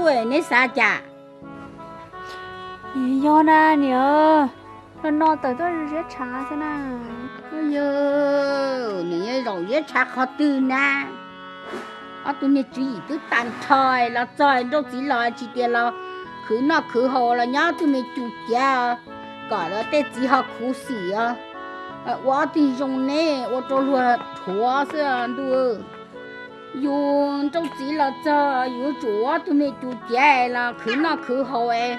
Neb xav cas? Yog na niam, no no tawm tuaj ziab tshav xwb na. Yog, nws zaum ziab tshav qhov twg na? Ob tug niag tswv yim twb tag nrho los txog nrauj txiv los tsis tias los khwv noj khwv haus los nyob ob tug me cus ciav kom tej txiv ho khuv xim os. Ua ob tug zoo neb ua rau luag rhuav xwb ntuj. Yus nrauj txiv los txog yus yuav tsum ua ob tug me cus ciav los khwv noj khwv haus es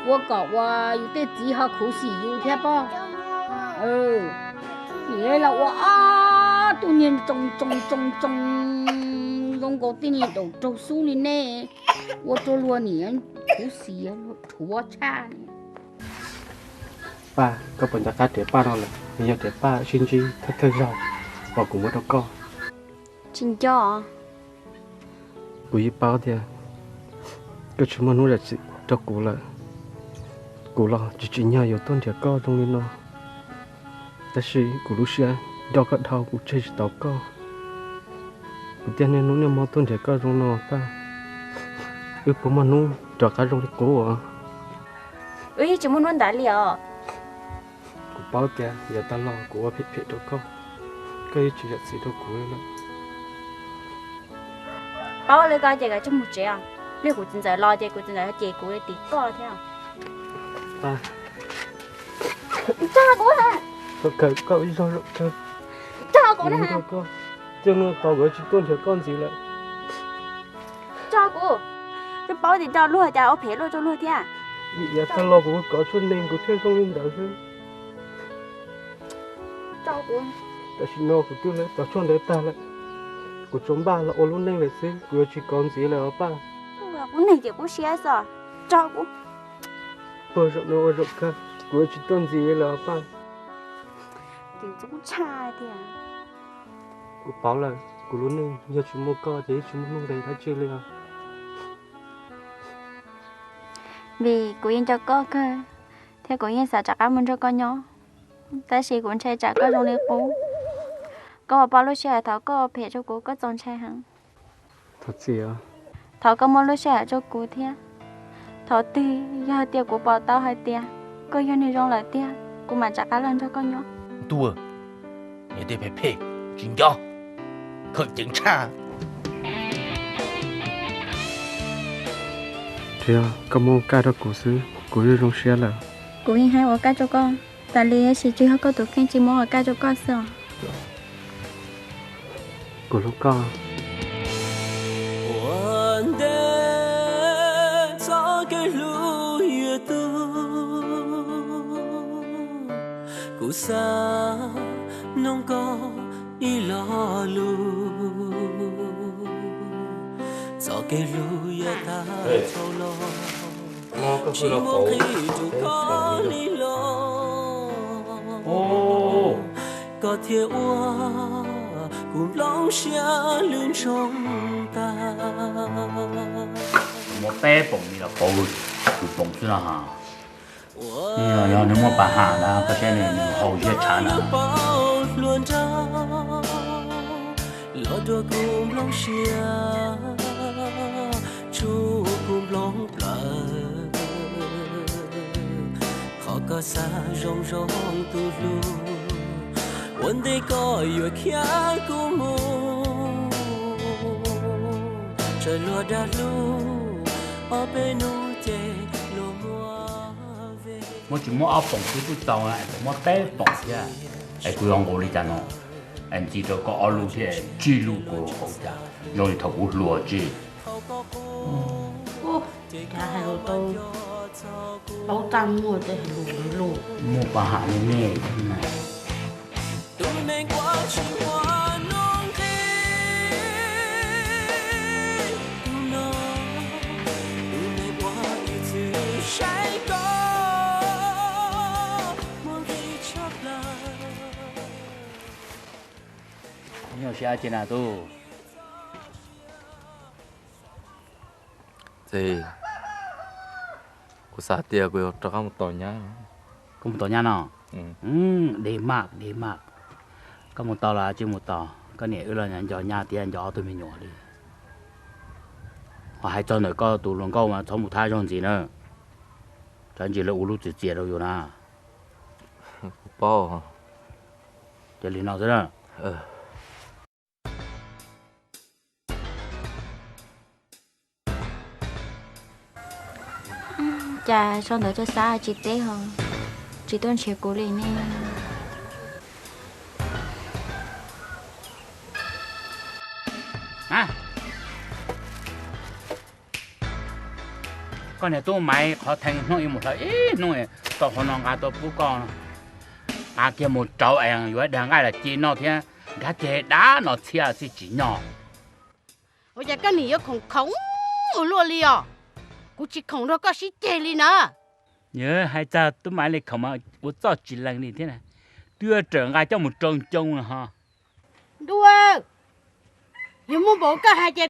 ua kom ua yus tej txiv ho khuv xim yus thiab pob. Nim los ua ob tug niag tsoo tsoo tsoo tsoo zoo nkaus tej niag daum raug xub li nej, ua rau luag niam khuv xim rhuav tshaj. Paj, koj puas nco qab riam paj no lawm? Nws yog riam paj sib ntsib thawj thawj zaug uas kuv muab rau koj. Tsis nco. Kuv yeej paub tias koj tsis muaj hnub zam txim rau kuv lawm. Kuv los tsis tsim nyog yuav tuaj nrhiav koj zoo li no, tab sis kuv lub siab nco koj dhau kuv tseg tsis tau koj. Kuv thiaj niaj hnub niaj hmo tuaj nrhiav koj zoo no Paj. Wb puas muaj hnub rov qab zoo li qub os? Wb yeej tsis muaj hnub ntawd li os. Kuv paub tias yav tag los kuv ua phem phem rau koj, koj yeej tsis zam txim rau kuv li lawm. Paub li ko ces koj tsis mus tsev os. Pliag kuv txiv ntxawm los ces kuv txiv ntxawm cem kuv li tim koj thiab. Tso kuv, koj ib zaug, tso kuv na. Tiag no tos kuv tsis tuaj nrhiav koj ntxiv lawm. Tso kuv, twb paub tias coj luag cas ua phem luaj rau luag thiab. Vim yav tag los kuv kov tshuaj neeg kuv thiaj zoo li ntawd xwb. Tso kuv. Tam sim no kuv twb lawv tos tshuaj ntawd tag lawm, kuv tsuas npaj los ua lub neej lawm xwb, kuv yuav tsis kov ntxiv lawm os Paj. Kuv neeg ces kuv siab xwb, tso kuv. Puag zaum no ua zaum kawg, kuv yuav tsis tuaj ntxiv lawm os Paj. Ces ntxub tshaj tiag. Kuv paub lawm, kuv lub neej yog tsis muaj koj ces yeej tsis muaj nuj nqis dab tsi li os. Vim kuv yeej nco koj kawg, thiab kuv yeej xav rov qab mus nrog koj nyob, tab sis kuv ntshai tsam koj zoo li qub. Koj puas paub lub sij hawm thaum koj ua phem rau kuv koj txaus ntshai heev? Thov txim. Thov koj muab lub sij hawm rau kuv thiab. Thaum twg yog tias kuv pom tau hais tias koj yog neeg zoo lawm tiag, kuv mam rov qab los nrog koj nyob. Ntuj, niag tej phem phem tsis nco, khawm ceev tshaj. Tsuas yog koj muab ua kaj rau kuv xwb, kuv yeej zoo siab lawm. Kuv yeej hais ua kaj rau koj tas li, tab sis tsuas yog koj tus kheej tsis muab ua kaj rau koj xwb os. Kuv hlub koj. Ua ntej txoj kev hlub yuav tuag, kuv xav noog koj ib lo lus. Txoj kev hlub yuav tag dhau los, tsis muaj nqis rau koj li los. Koj thiaj ua kuv nplooj siab lwj ntsoog tag. Muaj peb poom li los pauv, tus poom xwb no ha. Yog nws muaj pas ham ntag, koj saib nws haus ziab tshav na. Hluas nraug los dua kuv nplooj siab, tshuav kuv nplooj plawv. Qhov koj xav zoo zoo tus hlub, ua ntej koj yuav khiav kuv mus. Tsawg luag dag hlub, ob peb hnub ces luag muab ve. Muab tsis muab ob poom xwb kuj tau, es muab peb poom thiab. Es kuv yuav nqus li cas no? Es ntxiv rau koj ob lub thiab tsib lub kuv hauv cas zoo li thaum kuv hluas tsis. Cas hais lus tau, tau tag muag tej hais lus lus. Muaj pas ham li nej. Tus neeg uas tsis muaj nuj nqis, tus no, tus neeg uas ib txwm saib koj muaj nqis tshaj plaws. Nyuaj siab tsi na tub? Txiv, kuv xav tias kuv yuav rov qab mus tos nyab. Koj mus tos nyab no? Deb maj, deb maj. Koj mus tos los tsis mus tos, koj niam wb los nco nyab thiab nco ob tug me nyuam li. Hais txog ntawm koj tus hluas nkauj mas txhob mus thab zog ntxiv na, tsam ntsis lawv ua lub txiav txiav rau yus na. Kuv paub. Ces li no xwb na. Cas sau ntawv rau Xab tsis teb ho tsis tuaj nrhiav kuv li ne? Koj niag tub Maiv, qhov theej hnub ib mus hlawv ib hnub, tau qhov no nqa tuaj pub koj, nqa kiag mus rauv es yuav dag nqaij los ci noj thiab, nrab ceg dab no txhiab xij tsis nyog. Ua cas koj nim yuav khoom khoom ua luaj li os? Kuv tsis khoom nrog koj sib ceg li na. Yog hais txog tub Maiv li khoom mas ua txoj tsis lees li thiab, twb yuav rawm nqa coj mus rau ncoo no ho. Ntuj, yog muaj npaum koj hais ces